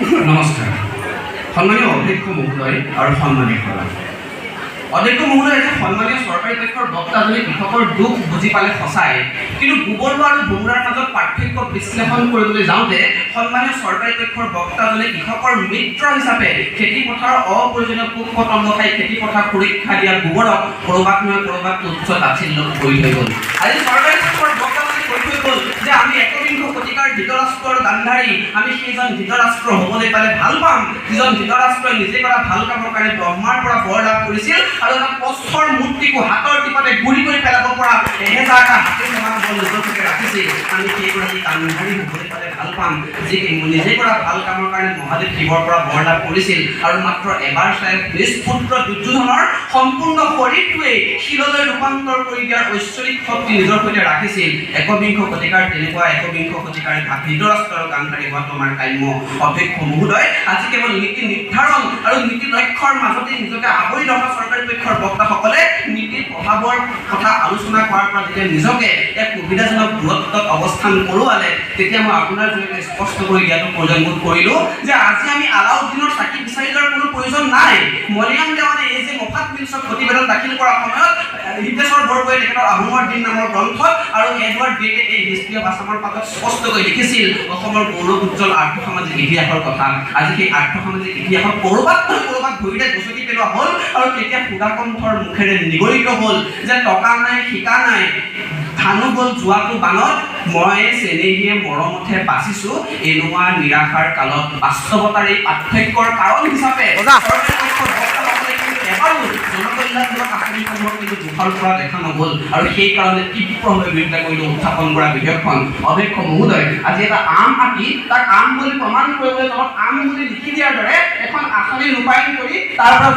নমস্কাৰ, সন্মানীয় অধ্যক্ষ মহোদয় আৰু সন্মানীয় সভা। অধ্যক্ষ মহোদয়, আজি সন্মানীয় চৰকাৰী পক্ষৰ বক্তাজনে কৃষকৰ দুখ বুজি পালে সঁচাই, কিন্তু গোবৰুৱা আৰু ভোমোৰাৰ মাজত পাৰ্থক্য বিশ্লেষণ কৰিবলৈ যাওঁতে সন্মানীয় চৰকাৰী পক্ষৰ বক্তাজনে কৃষকৰ মিত্ৰ হিচাপে খেতি পথাৰৰ অপ্ৰয়োজনীয় পোক পতংগ খাই খেতি পথাৰ সুৰক্ষা দিয়া গোবৰক ক'ৰবাত নহয় ক'ৰবাত তুচ্ছ তাচ্ছিল্য কৰি থৈ গ'ল। আজি চৰকাৰী পক্ষৰ বক্তাজনে কৈ থৈ গ'ল যে আমি 21শ শতিকাৰ ধৃতৰাষ্ট্ৰ আৰু গান্ধাৰী। আমি সেইজন ধৃতৰাষ্ট্ৰ হ'বলৈ পালে ভাল পাম, যিজন ধৃতৰাষ্ট্ৰই নিজে কৰা ভাল কামৰ কাৰণে ব্ৰহ্মাৰ পৰা বৰ লাভ কৰিছিল আৰু এটা প্ৰস্থৰ মূৰ্তিকো হাতৰ টিপতে গুৰি কৰি পেলাব পৰা 1000টা হাতীৰ সমান বল নিজৰ সৈতে ৰাখিছিল। আমি সেইগৰাকী গান্ধাৰী হ'বলৈ পালে ভাল পাম, যি নিজে কৰা ভাল কামৰ কাৰণে মহাদেৱ শিৱৰ পৰা বৰ লাভ কৰিছিল আৰু মাত্ৰ এবাৰ চাই নিজ পুত্ৰ দুৰ্যোধনৰ সম্পূৰ্ণ শৰীৰটোৱেই শিললৈ ৰূপান্তৰ কৰি দিয়াৰ ঐশ্বৰিক শক্তি নিজৰ সৈতে ৰাখিছিল। 21শ শতিকাৰ তেনেকুৱা 21শ শতিকাৰ ধৃতৰাষ্ট্ৰ আৰু গান্ধাৰী হোৱাটো আমাৰ কাম্য। অধ্যক্ষ মহোদয়, আজি কেৱল নীতি নিৰ্ধাৰণ আৰু নীতি লক্ষ্যৰ মাজতে নিজকে আৱৰি ৰখা চৰকাৰী পক্ষৰ বক্তাসকলে নীতিৰ প্ৰভাৱৰ কথা আলোচনা কৰাৰ পৰা যেতিয়া নিজকে এক সুবিধাজনক দূৰত্বত অৱস্থান কৰোৱালে, তেতিয়া মই আপোনাৰ জৰিয়তে স্পষ্ট কৰি দিয়াটো প্ৰয়োজন বোধ কৰিলোঁ যে আজি আমি আলাউদ্দিনৰ চাকি বিচাৰি যোৱাৰ কোনো প্ৰয়োজন নাই। মণিৰাম দেৱানে এই যে মফাত মিলছত প্ৰতিবেদন দাখিল কৰাৰ সময়ত হিতেশ্বৰ বৰগোহাঁই তেখেতৰ আহোমৰ দিন নামৰ গ্ৰন্থত আৰু এডৱাৰ্ড গেটে এই হিষ্ট্ৰী অফ আছামৰ পাতত স্পষ্টকৈ লিখিছিল অসমৰ গৌৰৱ উজ্জ্বল আৰ্থসামাজিক ইতিহাসৰ কথা। আজি সেই আৰ্থসামাজিক ইতিহাসক ক'ৰবাত নহয় ক'ৰবাত ভৰিৰে গচকি পেলোৱা হ'ল আৰু তেতিয়া সুধাকণ্ঠৰ মুখেৰে নিগৰিত হ'ল যে টকা নাই, শিকা নাই, ধানো গ'ল যোৱাটো বানত, মই চেনেহীয়ে মৰমতহে বাচিছো এনেকুৱা নিৰাশাৰ কালত। বাস্তৱতাৰ এই পাৰ্থক্যৰ কাৰণ হিচাপে চৰকাৰী পক্ষৰ বক্তাসকলে কিন্তু এবাৰো জনকল্যাণমূলক আঁচনিসমূহক কিন্তু দোষাৰোপ কৰা দেখা নগ'ল আৰু সেইকাৰণে তীব্ৰভাৱে বিৰোধিতা কৰিলোঁ উত্থাপন কৰা বিধেয়কখন। অধ্যক্ষ মহোদয়, আজি এটা আম আঁকি তাক আম বুলি প্ৰমাণ কৰিবলৈ তলত আম বুলি লিখি দিয়াৰ দৰে এখন আঁচনি ৰূপায়ণ কৰি তাৰ পৰা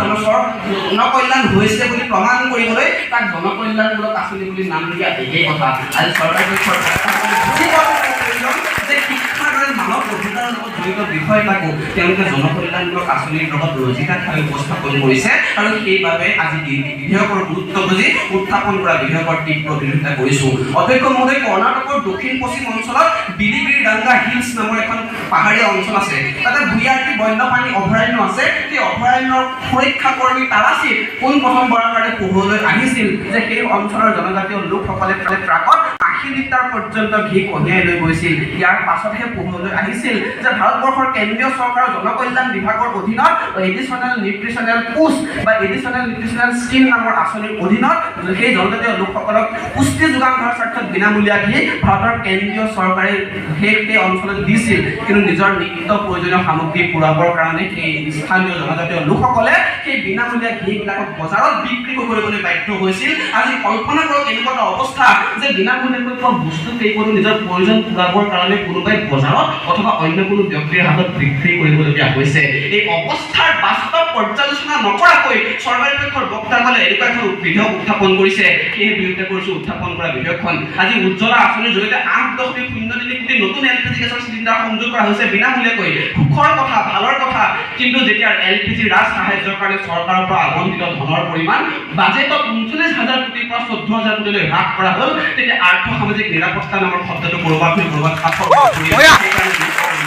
জনকল্যাণ হৈছে বুলি প্ৰমাণ কৰিবলৈ তাক জনকল্যাণমূলক আঁচনি বুলি নাম দিয়া একেই কথা। আজি চৰকাৰী পক্ষৰ বক্তাসকলে বুজি পোৱাটো প্ৰয়োজন যে শিক্ষাৰ দৰে মানৱ অধিকাৰৰ লগত জড়িত বিষয় এটাকো তেওঁলোকে জনকল্যাণমূলক আঁচনিৰ লগত ৰজিতা খাই উপস্থাপন কৰিছে আৰু সেইবাবে আজি বিধেয়কৰ গুৰুত্ব বুজি উত্থাপন কৰা বিধেয়কৰ তীব্ৰ বিৰোধিতা কৰিছোঁ। অধ্যক্ষ মহোদয়, কৰ্ণাটকৰ দক্ষিণ পশ্চিম অঞ্চলত বিলিগিৰি ৰংগা হিলছ নামৰ এখন পাহাৰীয়া অঞ্চল আছে। তাতে ভূঞাৰ্টি বন্যপ্ৰাণী অভয়াৰণ্য আছে। সেই অভয়াৰণ্যৰ সুৰক্ষা কৰ্মী তালাচীত পোন প্ৰথমবাৰৰ কাৰণে পোহৰলৈ আহিছিল যে সেই অঞ্চলৰ জনজাতীয় লোকসকলে ট্ৰাকত 80 লিটাৰ পৰ্যন্ত ঘি কঢ়িয়াই লৈ গৈছিল। ইয়াৰ পাছতহে পোহৰলৈ আহিছিল যে ভাৰতবৰ্ষৰ কেন্দ্ৰীয় চৰকাৰৰ জনকল্যাণ বিভাগৰ অধীনত এডিশ্যনেল নিউট্ৰিচনেল পুষ্ট বা এডিশ্যনেল নিউট্ৰিচনেল স্কীম নামৰ আঁচনিৰ অধীনত সেই জনজাতীয় লোকসকলক পুষ্টি যোগান ধৰাৰ স্বাৰ্থত বিনামূলীয়া ঘি ভাৰতৰ কেন্দ্ৰীয় চৰকাৰে সেই সেই অঞ্চলত দিছিল। কিন্তু নিজৰ নিত্য প্ৰয়োজনীয় সামগ্ৰী পূৰাবৰ কাৰণে সেই স্থানীয় জনজাতীয় লোকসকলে সেই বিনামূলীয়া ঘিবিলাকক বজাৰত বিক্ৰী কৰিবলৈ বাধ্য হৈছিল। আজি কল্পনা কৰক এনেকুৱা এটা অৱস্থা যে বিনামূলীয়াকৈ পোৱা বস্তু কেইপদো নিজৰ প্ৰয়োজন পূৰাবৰ কাৰণে কোনোবাই বজাৰত অথবা অন্য কোনো ব্যক্তিৰ হাতত বিক্ৰী কৰিবলগীয়া হৈছে। এই অৱস্থাৰ বাস্তৱ পৰ্যালোচনা নকৰাকৈ চৰকাৰী পক্ষৰ বক্তাসকলে এনেকুৱা এখন বিধেয়ক উত্থাপন কৰিছে। সেয়েহে বিৰোধিতা কৰিছোঁ উত্থাপন কৰা বিধেয়কখন। আজি উজ্জ্বলা আঁচনিৰ জৰিয়তে 8.03 কোটি নতুন এলপিজি গেছৰ চিলিণ্ডাৰ সংযোগ কৰা হৈছে বিনামূলীয়াকৈ। সুখৰ কথা, ভালৰ কথা। কিন্তু যেতিয়া এলপিজি ৰাজ সাহায্যৰ কাৰণে চৰকাৰৰ পৰা আবণ্টিত ধনৰ পৰিমাণ বাজেটত 39 হাজাৰ কোটিৰ পৰা 14 হাজাৰ কোটিলৈ হ্ৰাস কৰা হ'ল, তেতিয়া আৰ্থ সামাজিক নিৰাপত্তা নামৰ শব্দটো ক'ৰবাত নহয় ক'ৰবাত সাঁথৰ হৈ পৰিল। সেইকাৰণে উত্থাপন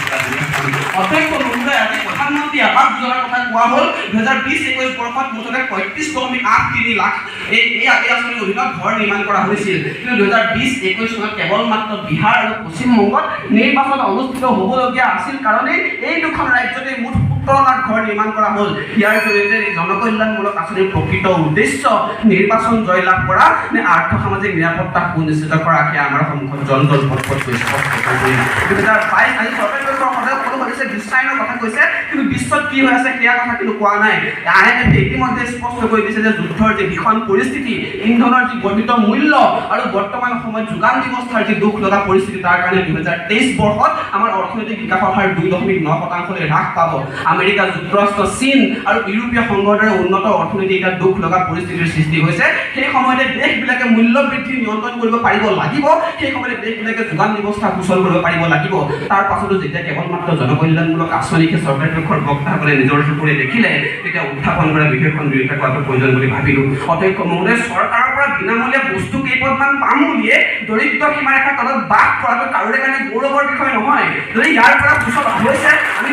কৰা বিধেয়কখন। অধ্যক্ষ মহোদয়, আজি প্ৰধানমন্ত্ৰী আৱাস যোজনাৰ কথা কোৱা হ'ল। 2020-21 বৰ্ষত মুঠতে 35.83 লাখ এই এই এই আঁচনিৰ অধীনত ঘৰ নিৰ্মাণ কৰা হৈছিল। কিন্তু 2020-21 চনত কেৱল মাত্ৰ বিহাৰ আৰু পশ্চিমবংগত নিৰ্বাচন অনুষ্ঠিত হ'বলগীয়া আছিল কাৰণেই এই দুখন ৰাজ্যতে মুঠ 17 লাখ ঘৰ নিৰ্মাণ কৰা হ'ল। ইয়াৰ জৰিয়তে জনকল্যাণমূলক আঁচনিৰ প্ৰকৃত উদ্দেশ্য নিৰ্বাচন জয়লাভ কৰা নে আৰ্থ সামাজিক নিৰাপত্তা সুনিশ্চিত কৰা, সেয়া আমাৰ সন্মুখত জল জল পটপটকৈ স্পষ্ট হৈ পৰিল। 2022 আজি চৰকাৰী পক্ষৰ সদায় সকলো সদস্যে বিশ্বায়নৰ কথা কৈছে, কিন্তু বিশ্বত কি হৈ আছে সেয়া কথা কিন্তু কোৱা নাই। আইএমএফে ইতিমধ্যে স্পষ্ট কৰি দিছে যে যুদ্ধৰ যি ভীষণ পৰিস্থিতি, ইন্ধনৰ যি বৰ্ধিত মূল্য আৰু বৰ্তমান সময়ত যোগান ব্যৱস্থাৰ যি দুখ লগা পৰিস্থিতি, তাৰ কাৰণে 2023 বৰ্ষত আমাৰ অৰ্থনৈতিক বিকাশৰ হাৰ 2.9 শতাংশলৈ হ্ৰাস পাব। আমেৰিকা যুক্তৰাষ্ট্ৰ, চীন আৰু ইউৰোপীয় সংঘৰ দৰে উন্নত অৰ্থনীতি এতিয়া দুখ লগা পৰিস্থিতিৰ সৃষ্টি হৈছে। সেই সময়তে দেশবিলাকে মূল্য বৃদ্ধি নিয়ন্ত্ৰণ কৰিব পাৰিব লাগিব। সেই সময়তে দেশবিলাকে যোগান ব্যৱস্থা সুচল কৰিব পাৰিব লাগিব। তাৰ পাছতো যেতিয়া কেৱল মাত্ৰ জনকল্যাণমূলক আঁচনিকে চৰকাৰী পক্ষৰ বক্তাসকলে নিজৰ চকুৰে দেখিলে, তেতিয়া উত্থাপন কৰা বিধেয়কখন বিৰোধিতা কৰাটো প্ৰয়োজন বুলি ভাবিলোঁ। অধ্যক্ষ মহোদয়, চৰকাৰৰ পৰা বিনামূলীয়া বস্তু কেইপদমান পাম বুলিয়ে দৰিদ্ৰ সীমাৰেখাৰ তলত বাস কৰাটো কাৰোৰে কাৰণে গৌৰৱৰ বিষয় নহয়। যদি ইয়াৰ পৰা সুচল হৈছে, আমি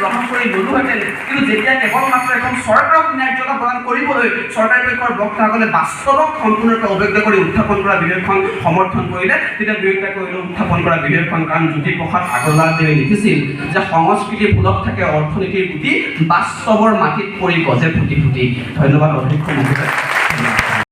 গ্ৰহণ কৰি ল'লোহেঁতেন। কিন্তু যেতিয়া কেৱল মাত্ৰ এখন চৰকাৰক ন্যায্যতা প্ৰদান কৰিবলৈ চৰকাৰী পক্ষৰ বক্তাসকলে বাস্তৱক সম্পূৰ্ণৰূপে অৱজ্ঞা কৰি উত্থাপন কৰা বিধেয়কখন সমৰ্থন কৰিলে, তেতিয়া বিৰোধিতা কৰিলে উত্থাপন কৰা বিধেয়কখন। কাৰণ জ্যোতিপ্ৰসাদ আগৰৱালাদেৱে লিখিছিল যে সংস্কৃতিৰ ফুলত থাকে অৰ্থনীতিৰ গুটি, বাস্তৱৰ মাটিত পৰি গজে ফুটি ফুটি। ধন্যবাদ অধ্যক্ষ মহোদয়।